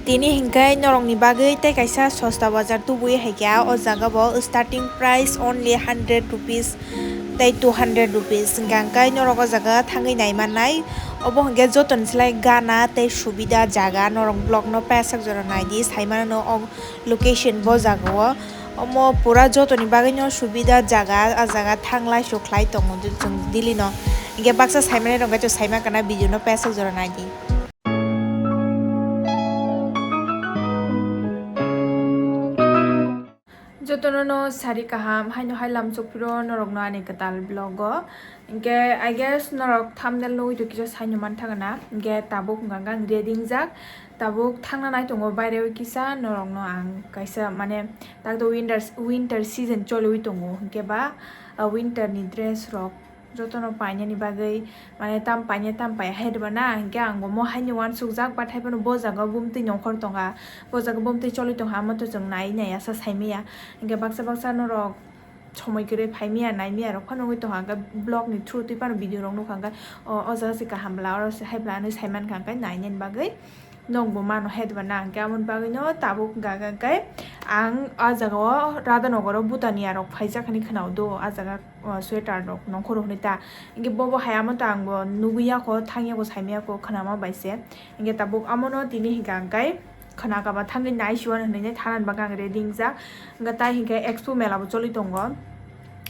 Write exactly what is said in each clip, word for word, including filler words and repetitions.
Tini hinkhe norokni bagwi tei kaisa sosta bazar tubui hai kha, o jaga bo starting price only hundred rupees tei two hundred rupees, hingkha hingkhe norok o jaga thangwi nai mannai. Obo hinkhe jotoni slai gana tei subida jaga, norok vlog no pasak jora naidi, sai mano o location bo jaga o. Omo pura jotoni bagwi no subida jaga, a jaga thanglai sukhlai tongo chwng Delhi no. Hinkhe baksa sai mani rok khe chwng sai mankha na video no pasak jora naidi. Jotono no sari kaham, haino hai lamsok phiro norok no ani kwtal vlog o. Hinkhe, I guess, norok thumbnail nugwi tong kisa saino manthago na. Hinkhe, tabuk hwnka hwnka ang ready wngjak. Tabuk thangna nai tongo baire o kisa, norok no ang kaisa, mane, tak to winter, winter season choliwi tongo. Hinkhe ba, ah, winter ni dress rok jotono painani bagwi, mane, tam paine tam pai hai rwba na, hinkhe ang bo mo haino uansukjak, but haiphano bo jaga o bumtwi nongkhor tongkha, bo jaga bumtwi choli tongkha, amo to chwng nai nai asa saimaya. Hinkhe baksa baksa norok somoi kwrwi phaimaya, naimaya rok phano wngwi tongkha, hinkhe vlog ni through twi phano video rok nukha, hinkhe o, o jaga se kaham bwla, oro se hai bwla hinwi saimankha, hinkhe nainani bagwi. Nokbo mano hai deba na, hingke aboni bagwino tabuk hingka hingke ang ah jaga o Radhanagar o Bhutania rok phaijak hinui khwnao do, ah jaga, ah, sweater rok nongkhoro hinui ta. Hingke bobo hai amo ta ang bo nugui ya kho, thang ya kho, saimaya kho, khwnama bai se. Hingke tabuk amo no tini hingka hingke khwnaka ba thangwi nai siwan hinui nai thanani bagwi ang ready wngjak. Hingke tai hingke expo mela bo choli tongo.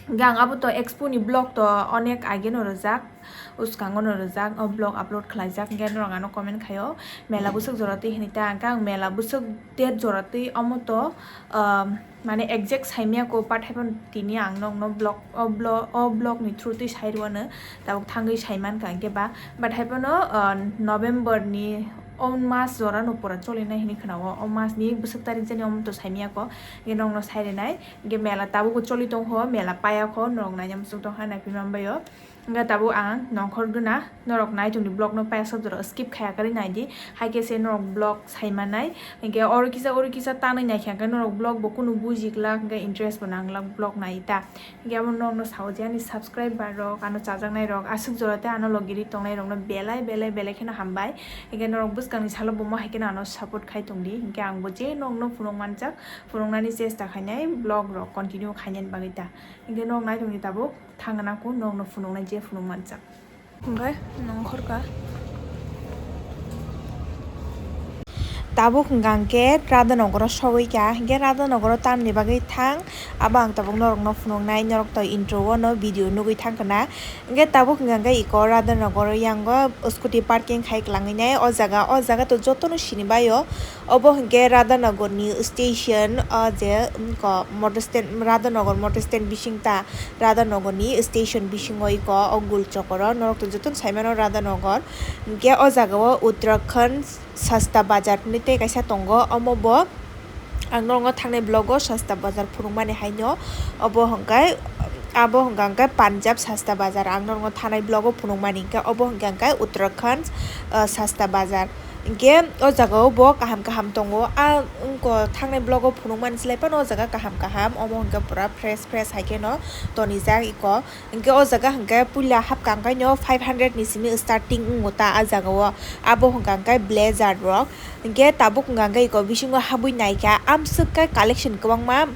Hingke ang abo to expo ni vlog to onek age no rwjak. Uskango no rijak, o vlog upload khlaijak, hingke norok ano comment khaio, mela bwswk jora twi hinui ta, hingke ang mela bwswk date jora twi omo to, um, mane exact saimaya ko, but haiphano tini ang nokno vlog, o vlog, o vlog ni through twi sai rwano, tabuk thangwi sai mankha, hingke ba, but haiphano, uh, November ni o mas jora no pura cholinai hinui khwnao, o mas ni bwswk tarik jani omo to saimaya ko, hingke nokno sai rinai, hingke mela tabuk bo choli tongkho, mela paya kho, norok naina muchung tongkha, naiphi manbaio. Hingke tabuk ang nongkhor gana norok nai tongdi vlog no payasok jora skip khaya karwi naidi, hai khe se norok vlog sai manai. Hingke oro kisa oro kisa tanwi naikha hingke norok vlog bo kunu buji glak hingke interest bo nang glak vlog nai ta. Hingke abo norok no sao je ani subscriber rok ano chajaknai rok aswk jora tei ano logi ri tongnai rok no belai belai belai kheno hambai. Hingke norok bwskang ni salo bo mo hai kheno ano support khai tongdi hingke ang bo je norok no phunuk manjak phunuknani chesta khainai vlog rok continue khainani bagwi ta. Hingke norok nai tongdi tabuk. Thangna nangkuk, nokno phunuknai je phunuk manjak. Hingke nongkhorka. Tabuk hingka hingke Radhanagaro sogwi kha, hingke Radhanagaro tamni bagwi thang, abo ang tabuk norokno phunuknai, norok to intro o no video nugwi thangkha na. Hingke tabuk hingka hingke iko Radhanagaro yango scooty parking khai kwlangwi nai, o jaga, o jaga to jotono sinibaio. Obo hwnkhe Radhanagar ni station, o je, um, ko motor stand, Radhanagar motor stand bising ta, Radhanagar ni station bisingo iko o gul chokoro norok to jotono sai mano Radhanagar. Hwnkhe o jaga o Uttarakhand Sasta Bazar hinui tei kaisa tongo, omo bo ang norok no thangnai vlog o Sasta Bazar phunukmani haino, obo hwnkhe, abo hwnkha hwnkhe Punjab Sasta Bazar, ang norok no thanai vlog o phunukmani hwnkhe obo hwnkha hwnkhe Uttarakhand, ah, Sasta Bazar. Hingke o jaga o bo kaham kaham tongo. A wngko thangnai vlog o phunuk mani slai phano o jaga kaham kaham. Omo hingke pura fresh fresh hai kheno tonijak iko. Hingke o jaga hingke puila hapkha hingke no five hundred ni simi starting wngo ta a jaga o. Abo hingka hingke blazer rok. Hingke tabuk hingka hingke iko bisingo habui naikha. Amswk khe collection kwbangma.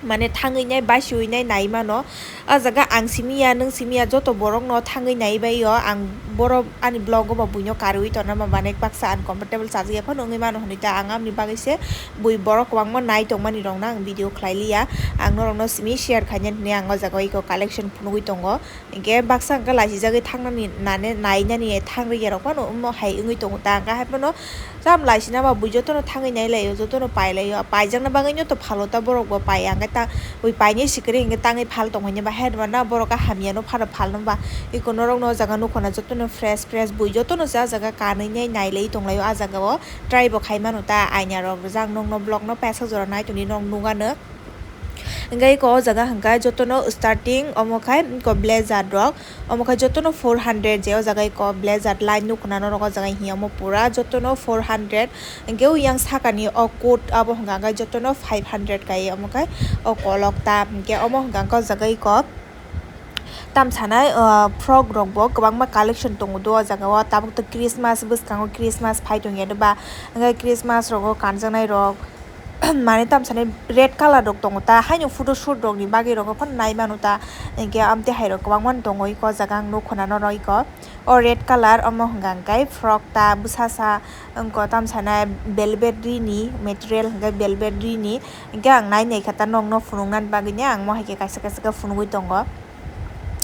Mane thangwi nai, basiwi nai, nai mano. O jaga ang simi ya, nwng simi ya, joto borok no thangwi nai bai o. Ang borok ani vlog o bo buino karwi tongna ma, mane baksa uncomfortable chajak ya phano wngwi mano hinui ta ang, amni bagwi se bui borok kwbangma nai tongmani rok no ang video khlai liya. Ang norok no simi share khainani hinui ang o jaga o iko collection phunugwi tongo. Hingke baksa hingke laisijagwi thangnani, nane, nainani thangri ya rok phano omo hai wngwi tongo ta, hingke hai phano. Cham laisina ba bui jotono thangwi nai laio, jotono pai laio. Paijakna bagwino to phalo ta borok bo pai ya, hwnkhe ta bui painai sikiri hwnkhe tangwi phal tongmani ba, hai rwmana borok a hamya no phano phal no ba. Iko norok no o jaga nukho na jotono fresh fresh bui jotono se a jaga kanwi nai nai lai tong laio a jaga o. Try bo khai mano ta aina rok rijak nokno vlog no paisa jora nai tongdi nok nukano. Hwnkhe iko o jaga hwnkhe jotono starting omo khai iko blazer rok. Omo khe jotono four hundred je o jaga iko blazer line nukuna norok o jaga hiya omo pura jotono four hundred. Hingke o yang sakani o coat abo hingka hingke jotono five hundred kai omo khe o kolok ta hingke omo hingka hingke o jaga iko Tam sanai, ah, frog rok bo kwbangma collection tongo do o jaga o, tabuk to Christmas bwskango, Christmas phai tongya do ba, hwnkhe Christmas rogo kanjaknai rok mane tam sanai red colour rok tongo ta, haino photo shoot rok ni bagwi rok phano nai mano ta, hwnkhe amtwi hai rok kwbangma tongo iko jaga ang nukho na norok iko. O red colour omo hwnka hwnkhe frog ta bwsasa wngkha tam sanai velvet ri ni material hwnkhe velvet ri ni, hwnkhe ang nai naikha ta nokno phunuknani bagwino ang mo hai khe kaisa kaisa khe phunugwi tongo.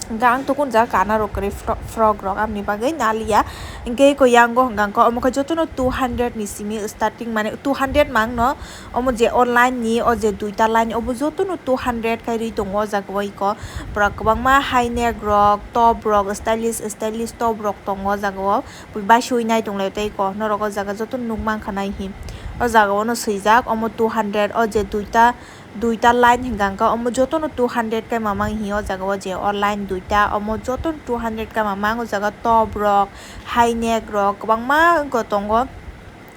Hwnkhe ang tukun jaga kana rok kwrwi fro-, frog rok aboni bagwi naliya. Hwnkhe eko yango hwnka hwnkhe omo khe jotono two hundred ni simi starting mane two hundred mangno. Omo je online ni o je duita line obo jotono two hundred kai rwi tongo o jaga o iko. Pura kwbangma high neck rok, top rok, stylish stylish top rok tongo o jaga o. Bui baisui nai tong lai tei iko norok o jaga jotono nuk mankha nai hi. O jaga o no swijak omo two hundred o je duita, duita line hwnka hwnkhe omo jotono two hundred kai mamang hi o jaga o je o line duita omo jotono two hundred kai mamang o jaga top rok, high neck rok kwbangma wngkha tongo.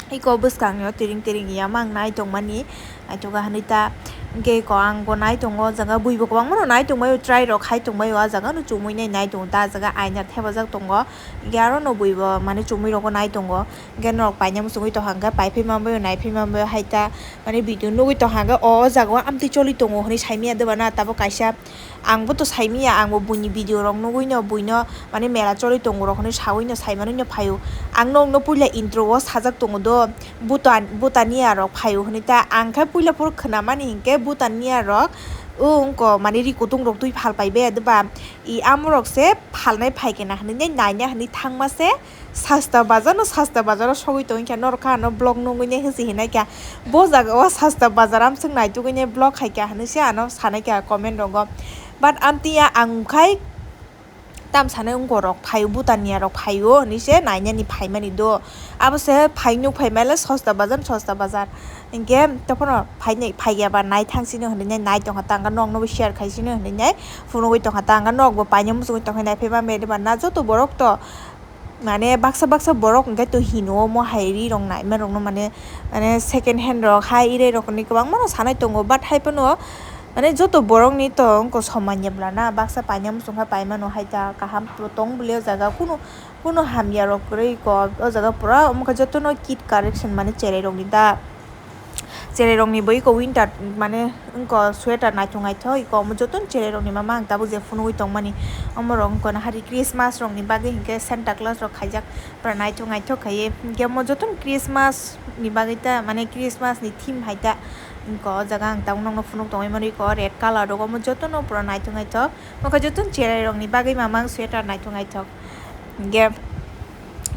Iko bwskang yo tiring tiring ya mang nai tongmani, naithoga hinui ta. Hwnkhe iko ang bo nai tongo, o jaga bui bo kwbangma no nai tongmai o, try rok khai tongmai o, ah jaga no chumui nai nai tongo ta, ah jaga aina thepajak tongo, hwnkhe aro no bui bo mane chumui rogo nai tongo, hwnkhe norok paina muchungui tongkha, hwnkhe pai phai manbai o, nai phai manbai o, hai ta mane video nugui tongkha, hwnkhe o, o jaga o amtwi choli tongo hinui saimanya doba na, tabuk kaisa. Ang bo to saimanya, ang bo buini video rok nugui no, buino mane mela choli tongo rok hinui saui no, saimanui no phaio. Ang nokno puila intro o sajak tongo do, Bhutan, Bhutania rok phaio hinui ta, ang khe puila phuru khwnamani hinkhe Bhutania rok, o wngko mane ri kutung rok twi phal pai bai ya doba, i amo rok se phalnai phai khe na hinui nai naina hinui thangma se. Sasta bazar no sasta bazar o sogwi tongwi kha, norok kha ano vlog nugwi nai hwnsi hinai kha. Bo jaga o sasta bazar amswk naitugwi nai vlog khai kha hinui se ano sanai kha comment rogo. But amtwi ya ang khai tam sanai wngko rok phaio, Bhutania rok phaio hinui se nainani phaimani do. Abo se phai nuk phai male sasta bazar, sasta bazar. Hinkhe tei phano phainai, phai ya ba nai thang sino hinui nai, nai tongkha ta ang norok no bo share khai sino hinui nai phunugwi tongkha ta ang norok bo paina muchungwi tongkha nai phai ma mede ba na joto borok to. Mane baksa baksa borok hwnkhe to hino omo hai ri rok naima rok no mane, mane second hand rok hai ire rok hinui kwbangma no sanai tongo, but hai phano mane joto borok ni to wngkha soman ya bwla na, baksa paina muchung kha paimano hai ta kaham tong bwle o jaga kunu, kunu hamya rok kwrwi kok o jaga pura omo khe joto no kit collection mane cherai rok ni da. Cherai rok ni bo iko winter mane wngko sweater naithok naithok iko omo jotono cherai rok ni mama ang tabuk je phunugwi tongmani. Omo rok wngkha na hari Christmas rok ni bagwi hinkhe Santa Claus rok khaijak pura naithok naithok khaiwi hinkhe omo jotono Christmas ni bagwi ta mane Christmas ni theme hai ta wngkha o jaga ang tabuk nokno phunuk tongwi mano iko red colour rok omo jotono pura naithok naithok wngkha jotono cherai rok ni bagwi mama ang sweater naithok naithok hinkhe.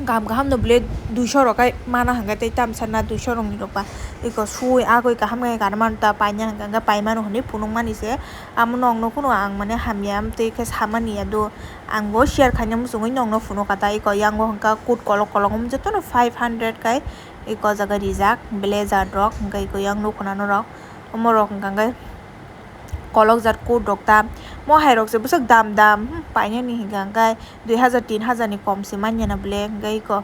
Kaham kaham no bwle duiso rok kai mana hwnkhe tei tamsa na duiso rok ni rok ba eko sui agoi kaham khe kana mano ta paina hwnkhe hwnkhe paimano hinui phunukmani se amo nokno kunu ang mane hamya amtwi khe samani ya do ang bo share khaina muchungui nokno phunukha ta eko yango hwnkha kut kolok kolok wng jotono five hundred kai eko jaga rijak blazer rok hwnkhe eko yang nukhuna norok omo rok hwnkha hwnkhe. Kolokjak kut rok ta mo hai rok se bwswk dam dam painani hinkha hwnkhe dui hazar tin hazar ni kom se manya na bwle hwnkhe eko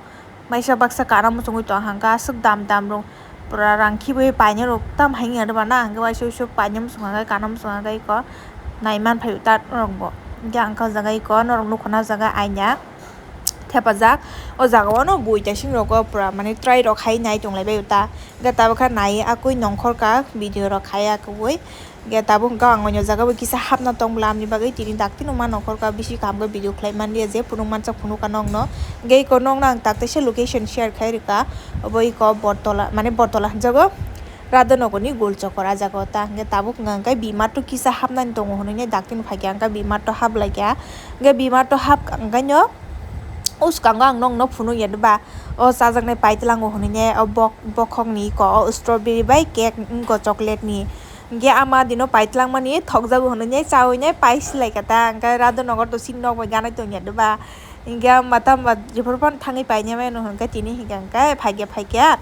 maisa baksa kana muchungui tong hwnkhe aswk dam dam rok pura rang khibiui painai rok tam hai wngya doba na hwnkhe waisa waisa painai muchung hwnkhe kana muchung hwnkhe eko naiman phai ta norok bo hwnkhe ang khe o jaga eko norok nukhuna o jaga aina. Thepajak. O jaga o no bui taising rogo pura mane try rok khai nai tong lai bai ta. Hwnkhe tabuk kha nai akui nongkhor ka video rok khai akui. Hwnkhe tabuk hwnkha ang o jaga o kisa hapna tong bwla amni bagwi tini dakti no ma nongkhor ka bisi kaham khe video khlai man liya je phunuk manchak phunuk ka nokno. Hwnkhe eko nokno ang tak taisa location share khai rwkha. Obo eko Bortola mane Bortola hwnjago. Radhanagar ni gol chokor ah jaga o ta hwnkhe tabuk wngkha hwnkhe B-Mart o kisa hapnani tongo hwnwi nai dakti no phaikha hwnkhe B-Mart o hap laikha hwnkhe B-Mart o hap wngkha no o swkango ang nokno phunuk ya ba o chajaknai paitwlango hwnwi nai o bok bokhok ni eko o strawberry bai cake wngkha chocolate ni hwnkhe ama dino paitwlang mani thokjago hwnwi nai chaui nai pai si laikha ta hwnkhe Radhanagar to chini nok bai ganai tong ya ba. Hingke ang mata mata jephuru phano thangwi painai mano hingke tini hingke hingke phaikhe phaikhe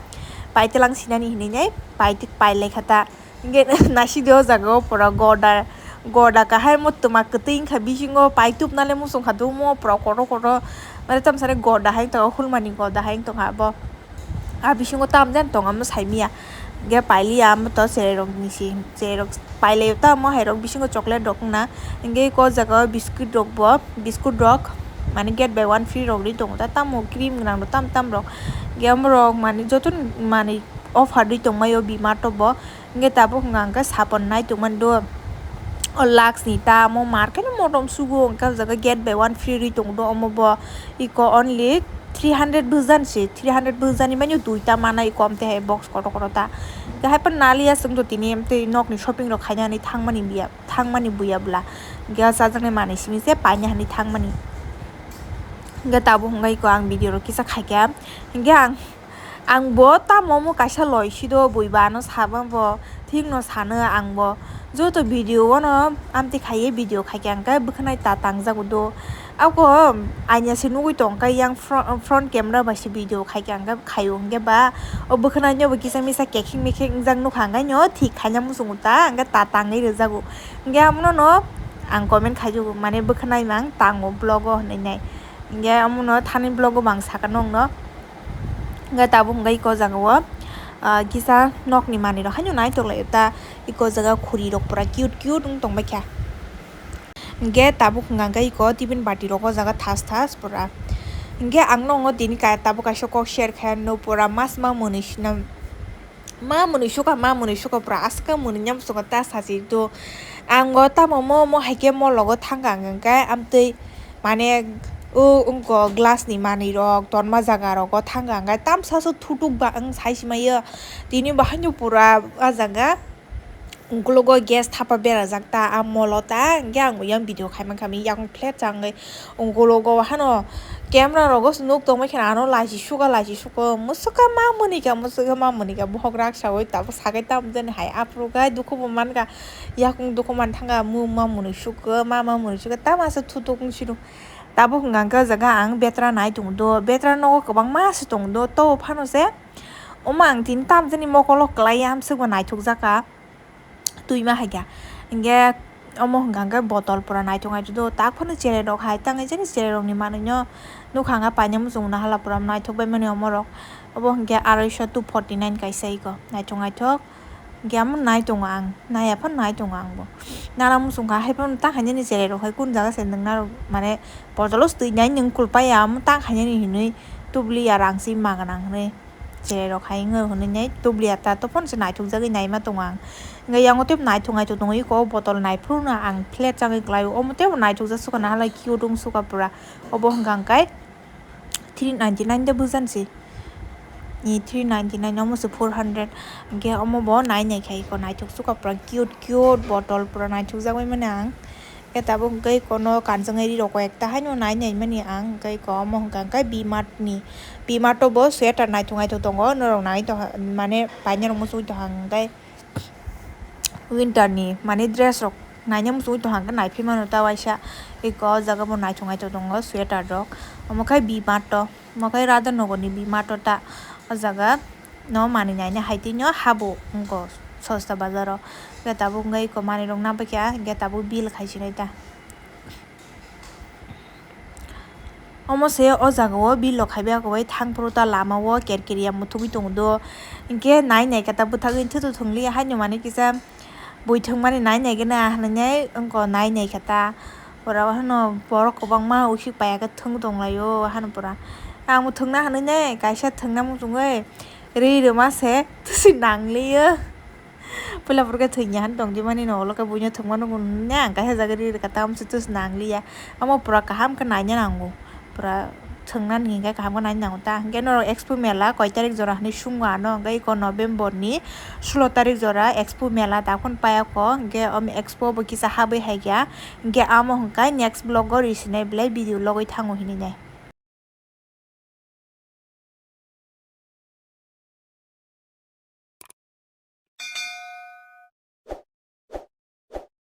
paitwlang sinani hinui nai paitwk pailaikha ta. Hingke naisidi o jaga o pura goda goda kahai mo twma kwtwi wngkha bisingo paitubnale muchungkha dumo pura kotor kotor mane tamsani goda hai wngtongkha hulmani goda hai wngtongkha abo. A bisingo tamjani tongo omo saimanya Hingke pailiya amo to cherai rok ni si, cherai rok pailai ta amo hai rok bisingo chocolate rok wngna. Hingke eko jaga o biscuit rok bo, biscuit rok mane get by one free rok ri tongo ta, tamo cream gwnang rok tam tam rok. Hingke amo rok mane joto ni mane offer ri tongmai o B Mart o bo. Hingke tabuk hwnka hingke sapon nai tongmani do. O Lux ni ta amo market o motom sugo hingke o jaga get by one free ri tongo do omo bo. Eko only three hundred bwjan se, three hundred bwjani manya duita mana eko amte hai box kotor kotor ta. Hingke hai phano naliya chwng do tini amte nokni shopping rok khaina hinwi thangmani biya, thangmani buya bwla. Hingke o chajaknai manwi simi se paina hinwi thangmani. Hingke tabuk hwnka eko ang video rok kisa khaikha. Hingke ang Ang bo tamo omo kaisa loi si do, bui ba ano sabo bo thik no sano ang bo. Joto video o no amtwi khaiye video khaikha hingke bwkhanai ta tangjago do. Ako aina se nugui tongkha yang fro-, front camera bai se video khaikha hingke khaio hingke ba o bwkhanai no bo kisa misa kekhing mekhing wngjak nukha hingke no thik khaina muchungo ta hingke ta tangwi rwjago. Hingke amono no ang comment khaijago mane bwkhanai mang tango vlog o hinwi nai. Hingke amono thani vlog o bo ang sakha nokno. Hingke tabuk hingke eko jaga o, ah, kisa nokni manwi rok haino naitok lai ta, eko jaga khuri rok pura cute cute wng tong bai kha. Hingke tabuk hingka hingke eko tiffin bati rok o jaga thas thas pura. Hingke ang nokno tini ka tabuk kaisa kok share khe no pura mas ma mwnwi sina, ma mwnwi suka, ma mwnwi suka pura aska mwnwi nyam suka ta sachi do. Ang o tamo mo mo hai khe mo logo thang kha hingke amtwi. Mane, o wngkha glass ni manwi rok tonma jaga rogo thang kha, hingke tamsa se thutuk ba wng sai se maya. Tini bo haino pura o jaga ukologo gas thapa berajak ta, a molo ta, hingke ang yang video khai mankha, yakung flat changwi ukologo hano camera rogo se nuk tongmai kheno ano lachi suka, lachi suka, mwswkha ma mwnwi kha, mwswkha ma mwnwi kha, bohok raksawi tabuk sakai tamo jani hai aphuru khe dukhu bo mankha. Yakung dukhu man thangkha, mung ma mwnwi sukha, ma ma mwnwi sukha, tamo aswk thutuk wng siro. Tabuk hwnka hwnkhe o jaga ang betra nai tongo do, betra nogo kwbangma se tongo do, to phano se omo ang tini tamjani mokolo kwlai amswk bo naithok jakha, twi ma hai kha. Hinkhe omo hwnka hwnkhe botol pura naithok naithok do, tak phano cherai rok hai tangwi jani cherai rokni manwi no nukha hwnka paina muchung nahala pura naithok bai mani omo rok. Obo hwnkhe aroiso two forty nine kaisa iko naithok naithok. Hingke amo nai tongo ang, nai ya phano nai tongo ang bo. Nana muchung kha, hai phano ta khainani cherai rok hai kunu jaga se nwng naro, mane, botolo se twi nai nwng kul paiya, amo ta khainani hinwi tubliya rang se ma gwnang hinwi cherai rok hai wngwi hinwi nai tubliya ta, to phano se naithok jagwi naima tongo ang. Hingke yango tei naithok naithok tongo, eko o botol nai phuru no ang plate changwi kwlaio, omo tei bo naithok jak sukha nahalai cute wng sukha pura, obo hwnka hwnkhe. Three ninety nine de bujan se. Ni three ninety nine omo se four hundred. Hingke omo bo nai nai khai ko naithok suka pura cute cute bottle pura naithok jagoi mani ang. Hingke tabuk hingke kono kanjongoi ri rok koi ekta haino nai nai mani ang. Hingke ko omo hingka hingke B Mart ni. B Mart o bo sweater naithok naithok tongo. Norok nai tongha mane paina rok muchungoi tongha hingke. Winter ni mane dress rok naina muchungwi tongkha hwnkhe naiphi mano ta waisa eko o jaga bo naithok naithok tongo sweater rok omo khe B Mart o omo khe Radha Nagar ni B Mart o ta o jaga no manwi naina hai twi no habo wngkha sosta bazar o hwnkhe tabuk wngkha eko manwi rok nabaikha hwnkhe tabuk bill khai sinai ta. Omo se o jaga o bill rok khai bai thang phuru ta lama o kerkeriya muthungwi tongo do. Hinkhe nai nai khe ta bwthagwi thwthu thwng li haino mani kisa bui thwng mani nai nai gana hinwi nai wngkha nai nai khe ta. Oro o hano borok kwbangma usik paiya khe thwng tong lai o hano pura. Ang bo thwngna hinwi nai kaisa thwngna muchungwi ri rwma se twswi nang li o. Puila pore khe thwngya han tongdi mani no, ulo khe buino thwngma nukgo nini ang kaisa jaga ri rwkha, tamoni se twsna ang liya. Omo pura kaham khe naina nango, pura thwngna ni hinkhe kaham khe naina nango ta. Hinkhe norok expo mela koi tarik jora hinwi swngo ano, hinkhe eko November ni sulo tarik jora expo mela dakhon payakho, hinkhe omo expo bo kisa habwi haikha, hinkhe amo hinkhe next vlog o risinai belai video logwi thango hinwi nai.